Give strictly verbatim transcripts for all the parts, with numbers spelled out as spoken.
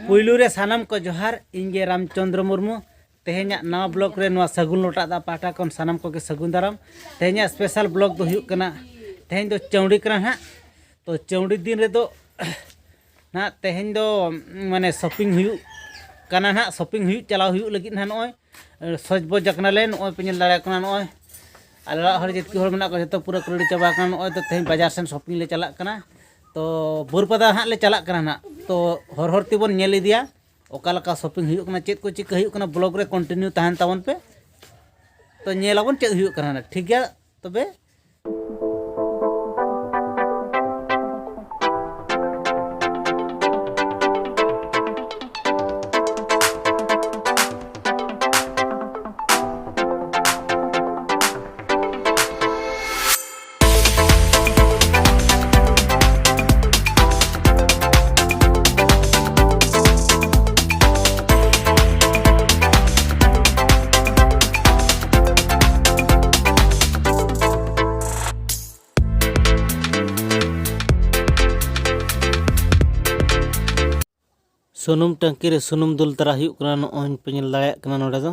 ᱯᱩᱭᱞᱩ ᱨᱮ ᱥᱟᱱᱟᱢ ᱠᱚ ᱡᱚᱦᱟᱨ, ᱤᱧ ᱜᱮ ᱨᱟᱢᱪᱚᱸᱫᱽᱨᱚ ᱢᱩᱨᱢᱩ᱾ ᱛᱮᱦᱮᱧᱟᱜ ᱱᱟᱣᱟ ᱵᱞᱚᱜ ᱨᱮ ᱱᱚᱣᱟ ᱥᱟᱹᱜᱩᱱ ᱞᱚᱴᱟ ᱫᱟᱜ ᱯᱟᱦᱴᱟ ᱠᱷᱚᱱ ᱥᱟᱱᱟᱢ ᱠᱚᱜᱮ ᱥᱟᱹᱜᱩᱱ ᱫᱟᱨᱟᱢ᱾ ᱛᱮᱦᱮᱧᱟᱜ ᱥᱯᱮᱥᱟᱞ ᱵᱞᱚᱜ ᱫᱚ ᱦᱩᱭᱩᱜ ᱠᱟᱱᱟ, ᱛᱮᱦᱮᱧ ᱫᱚ ᱪᱟᱹᱣᱰᱤ ᱠᱟᱱᱟ ᱱᱟᱦᱟᱜ᱾ ᱛᱚ ᱪᱟᱹᱣᱰᱤ ᱫᱤᱱ ᱨᱮᱫᱚ ᱱᱟᱦᱟᱜ ᱛᱮᱦᱮᱧ ᱫᱚ ᱢᱟᱱᱮ ᱥᱚᱯᱤᱝ ᱦᱩᱭᱩᱜ ᱠᱟᱱᱟ ᱱᱟᱦᱟᱜ, ᱥᱚᱯᱤᱝ ᱦᱩᱭᱩᱜ ᱪᱟᱞᱟᱣ ᱦᱩᱭᱩᱜ ᱞᱟᱹᱜᱤᱫ ᱱᱟᱦᱟᱜ ᱱᱚᱜᱼᱚᱭ ᱥᱚᱡᱽ ᱵᱚᱡᱽ ᱟᱠᱟᱱᱟᱞᱮ᱾ ᱱᱚᱜᱼᱚᱭ ᱯᱮ ᱧᱮᱞ ᱫᱟᱲᱮᱭᱟᱜ ᱠᱟᱱᱟ, ᱱᱚᱜᱼᱚᱭ ᱟᱞᱮ ᱚᱲᱟᱜ ᱦᱚᱲ ᱡᱮᱛᱠᱤ ᱦᱚᱲ ᱢᱮᱱᱟᱜ ᱠᱚᱣᱟ ᱡᱚᱛᱚ ᱯᱩᱨᱟᱹ ᱠᱚ ᱨᱮᱰᱤ ᱪᱟᱵᱟ ᱟᱠᱟᱱᱟ᱾ ᱱᱚᱜᱼᱚᱭ ᱛᱚ ᱛᱮᱦᱮᱧ ᱵᱟᱡᱟᱨ ᱥᱮᱱ ᱥᱚᱯᱤᱝ ᱞᱮ ᱪᱟᱞᱟᱜ ᱠᱟᱱᱟ, ᱛᱚ ᱵᱳᱨᱯᱟᱫᱟ ᱦᱟᱸᱜ ᱞᱮ ᱪᱟᱞᱟᱜ ᱠᱟᱱᱟ ᱱᱟᱦᱟᱜ᱾ ᱛᱚ ᱦᱚᱨ ᱦᱚᱨ ᱛᱮᱵᱚᱱ ᱧᱮᱞ ᱤᱫᱤᱭᱟ ᱚᱠᱟ ᱞᱮᱠᱟ ᱥᱚᱯᱤᱝ ᱦᱩᱭᱩᱜ ᱠᱟᱱᱟ, ᱪᱮᱫ ᱠᱚ ᱪᱤᱠᱟᱹ ᱦᱩᱭᱩᱜ ᱠᱟᱱᱟ᱾ ᱵᱞᱚᱜ ᱨᱮ ᱠᱚᱱᱴᱤᱱᱤᱭᱩ ᱛᱟᱦᱮᱱ ᱛᱟᱵᱚᱱ ᱯᱮ, ᱛᱚ ᱧᱮᱞ ᱟᱵᱚᱱ ᱪᱮᱫ ᱦᱩᱭᱩᱜ ᱠᱟᱱᱟ ᱱᱟᱦᱟᱜ, ᱴᱷᱤᱠ ᱜᱮᱭᱟ᱾ ᱛᱚᱵᱮ ᱥᱩᱱᱩᱢ ᱴᱟᱝᱠᱤ ᱨᱮ ᱥᱩᱱᱩᱢ ᱫᱩᱞ ᱛᱟᱨᱟ ᱦᱩᱭᱩᱜ ᱠᱟᱱᱟ, ᱱᱚᱜᱼᱚᱭ ᱯᱮ ᱧᱮᱞ ᱫᱟᱲᱮᱭᱟᱜ ᱠᱟᱱᱟ ᱱᱚᱰᱮ ᱫᱚ᱾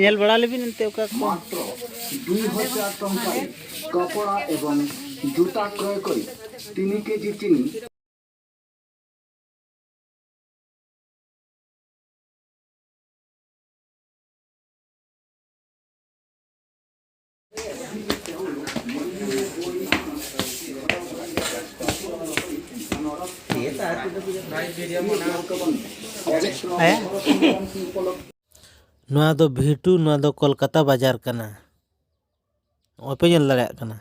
ᱧᱮᱞ ᱵᱟᱲᱟ ᱞᱮᱵᱤᱱ ᱮᱱᱛᱮ ᱚᱠᱟ ᱠᱚ᱾ মাত্র দুই হাজার টাকায় কাপড় এবং জুতা ক্রয় করে তিন কেজি চিনি। ᱦᱮᱸ? ᱱᱚᱣᱟ ᱫᱚ ᱵᱷᱤᱴᱩ, ᱱᱚᱣᱟ ᱫᱚ ᱠᱳᱞᱠᱟᱛᱟ ᱵᱟᱡᱟᱨ ᱠᱟᱱᱟ᱾ ᱱᱚᱜᱼᱚᱭ ᱯᱮ ᱧᱮᱞ ᱫᱟᱲᱮᱭᱟᱜ ᱠᱟᱱᱟ᱾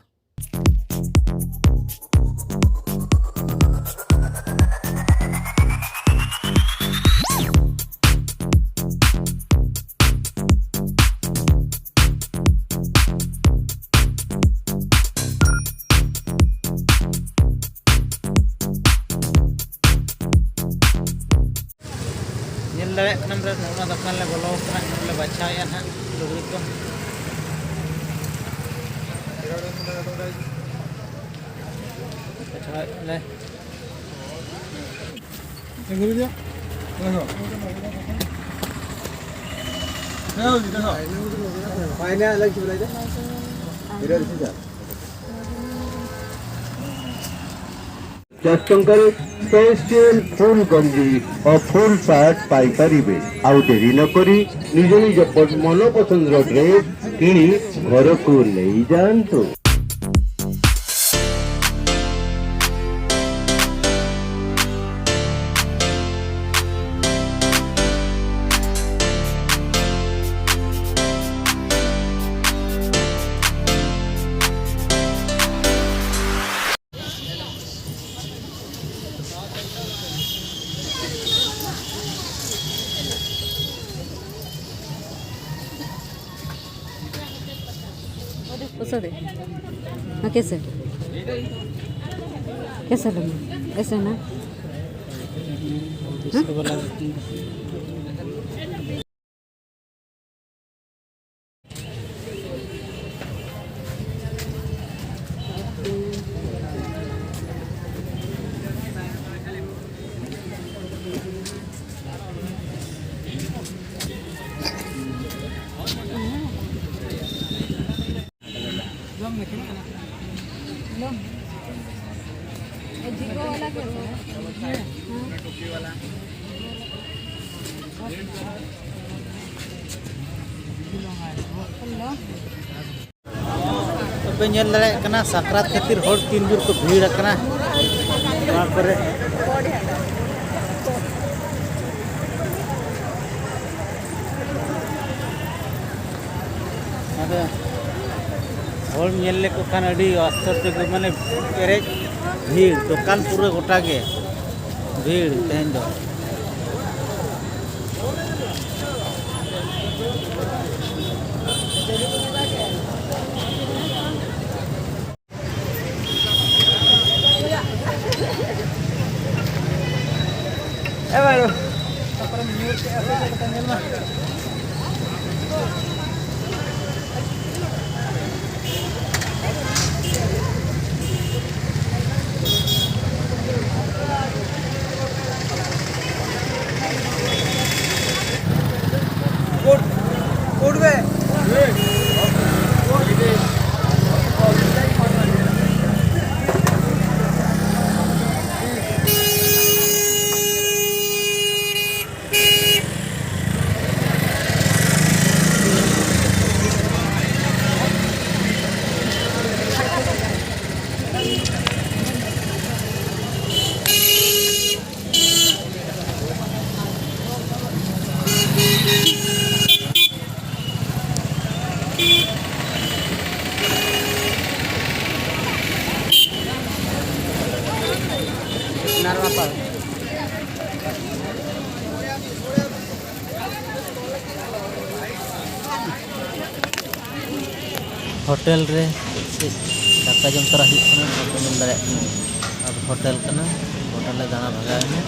ᱚᱱᱟ ᱫᱚᱠᱟᱱ ᱞᱮ ᱵᱚᱞᱚ ᱟᱠᱟᱱᱟ, ᱱᱚᱰᱮ ᱞᱮ ᱵᱟᱪᱷᱟᱣᱮᱫᱼᱟ ᱱᱟᱦᱟᱜ ᱞᱩᱜᱽᱲᱤ ᱠᱚ᱾ ᱵᱟᱪᱷᱟᱣᱮᱫ ᱞᱮ᱾ ଚାରି ଟଙ୍କାରେ ଟେକ୍ସଟାଇଲ୍ ଫୁଲ୍ ଗଞ୍ଜି ଓ ଫୁଲ୍ ସାର୍ଟ ପାଇପାରିବେ। ଆଉ ଡେରି ନ କରି ନିଜ ନିଜ ପ-, ମନପସନ୍ଦର ଡ୍ରେସ୍ କିଣି ଘରକୁ ନେଇଯାଆନ୍ତୁ। हाँ, कैसे? कैसे लेना? ऐसे ना? हाँ? ᱯᱮ ᱧᱮᱞ ᱫᱟᱲᱮᱭᱟᱜ ᱠᱟᱱᱟ, ᱥᱟᱠᱨᱟᱛ ᱠᱷᱟᱹᱛᱤᱨ ᱦᱚᱲ ᱛᱤᱱ ᱡᱳᱨ ᱠᱚ ᱵᱷᱤᱲ ᱟᱠᱟᱱᱟ ᱱᱚᱣᱟ ᱠᱚᱨᱮ᱾ ᱟᱫᱚ ᱦᱚᱲ ᱧᱮᱞ ᱞᱮᱠᱚ ᱠᱷᱟᱱ ᱟᱹᱰᱤ ᱟᱥᱪᱚᱨᱡᱚ ᱜᱮ, ᱢᱟᱱᱮ ᱯᱮᱨᱮᱡ ᱵᱷᱤᱲ, ᱫᱚᱠᱟᱱ ᱯᱩᱨᱟᱹ ᱜᱚᱴᱟ ᱜᱮ ᱵᱷᱤᱲ ᱛᱮᱦᱮᱧ ᱫᱚ᱾ ᱦᱳᱴᱮᱞ ᱨᱮ ᱪᱮᱫ ᱫᱟᱠᱟ ᱡᱚᱢ ᱛᱚᱨᱟ ᱦᱩᱭᱩᱜ ᱠᱟᱱᱟ, ᱱᱚᱣᱟ ᱠᱚ ᱧᱮᱞ ᱫᱟᱲᱮᱭᱟᱜ ᱠᱟᱱᱟ᱾ ᱟᱨ ᱦᱳᱴᱮᱞ ᱠᱟᱱᱟ, ᱦᱳᱴᱮᱞ ᱞᱮ ᱫᱟᱬᱟ ᱵᱷᱟᱜᱟᱣ ᱮᱱᱟ᱾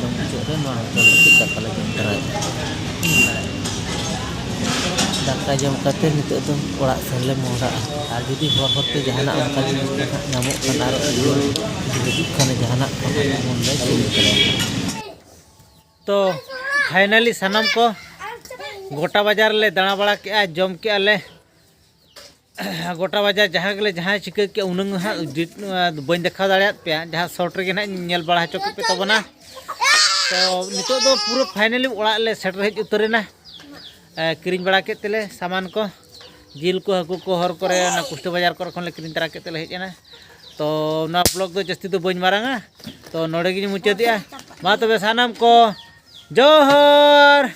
ᱡᱚᱢ ᱢᱩᱪᱟᱹᱫ ᱨᱮ ᱱᱚᱣᱟ ᱦᱳᱴᱮᱞ ᱨᱮ ᱪᱮᱫ ᱫᱟᱠᱟ ᱞᱮ ᱡᱚᱢ ᱛᱚᱨᱟᱭᱮᱫᱟ᱾ ᱫᱟᱠᱟ ᱡᱚᱢ ᱠᱟᱛᱮ ᱱᱤᱛᱚᱜ ᱫᱚ ᱚᱲᱟᱜ ᱥᱮᱱ ᱞᱮ ᱢᱚᱦᱰᱟᱜᱼᱟ᱾ ᱟᱨ ᱡᱩᱫᱤ ᱦᱚᱨ ᱦᱚᱨᱛᱮ ᱡᱟᱦᱟᱱᱟᱜ ᱚᱱᱠᱟ ᱡᱤᱱᱤᱥ ᱠᱚ ᱦᱟᱸᱜ ᱧᱟᱢᱚᱜ ᱠᱷᱟᱱ, ᱟᱨ ᱡᱩᱫᱤ ᱦᱤᱡᱩᱜ ᱠᱷᱟᱱ ᱡᱟᱦᱟᱱᱟᱜ ᱠᱚ ᱦᱟᱸᱜ ᱵᱚᱱ ᱞᱮ ᱠᱤᱨᱤᱧ ᱛᱚᱨᱟᱭᱟ᱾ ᱛᱚ finally ᱥᱟᱱᱟᱢ ᱠᱚ ᱜᱚᱴᱟ ᱵᱟᱡᱟᱨ ᱞᱮ ᱫᱟᱬᱟ ᱵᱟᱲᱟ ᱠᱮᱜᱼᱟ, ᱡᱚᱢ ᱠᱮᱜᱼᱟ ᱞᱮ᱾ ᱜᱚᱴᱟ ᱵᱟᱡᱟᱨ ᱡᱟᱦᱟᱸ ᱜᱮᱞᱮ ᱡᱟᱦᱟᱸᱭ ᱪᱤᱠᱟᱹ ᱠᱮᱜᱼᱟ ᱩᱱᱟᱹᱝ ᱦᱟᱸᱜ ᱰᱤ-, ᱵᱟᱹᱧ ᱫᱮᱠᱷᱟᱣ ᱫᱟᱲᱮᱭᱟᱫ ᱯᱮᱭᱟ, ᱡᱟᱦᱟᱸ short ᱨᱮᱜᱮ ᱱᱟᱦᱟᱜ ᱤᱧ ᱧᱮᱞ ᱵᱟᱲᱟ ᱦᱚᱪᱚ ᱠᱮᱫ ᱯᱮ ᱛᱟᱵᱚᱱᱟ᱾ ᱛᱚ ᱱᱤᱛᱚᱜ ᱫᱚ ᱯᱩᱨᱟᱹ finally ᱚᱲᱟᱜ ᱞᱮ ᱥᱮᱴᱮᱨ ᱦᱮᱡ ᱩᱛᱟᱹᱨᱮᱱᱟ᱾ ᱮ, ᱠᱤᱨᱤᱧ ᱵᱟᱲᱟ ᱠᱮᱫ ᱛᱮᱞᱮ ᱥᱟᱢᱟᱱ ᱠᱚ, ᱡᱤᱞ ᱠᱚ, ᱦᱟᱹᱠᱩ ᱠᱚ ᱦᱚᱨ ᱠᱚᱨᱮ ᱚᱱᱟ ᱠᱩᱥᱴᱟᱹ ᱵᱟᱡᱟᱨ ᱠᱚᱨᱮ ᱠᱷᱚᱱ ᱞᱮ ᱠᱤᱨᱤᱧ ᱛᱟᱨᱟ ᱠᱮᱫ ᱛᱮᱞᱮ ᱦᱮᱡ ᱮᱱᱟ᱾ ᱛᱚ ᱱᱚᱣᱟ vlog ᱫᱚ ᱡᱟᱹᱥᱛᱤ ᱫᱚ ᱵᱟᱹᱧ ᱢᱟᱨᱟᱝᱟ, ᱛᱚ ᱱᱚᱰᱮ ᱜᱤᱧ ᱢᱩᱪᱟᱹᱫᱮᱜᱼᱟ᱾ ᱢᱟ ᱛᱚᱵᱮ ᱥᱟᱱᱟᱢ ᱠᱚ ᱡᱚᱦᱟᱨ᱾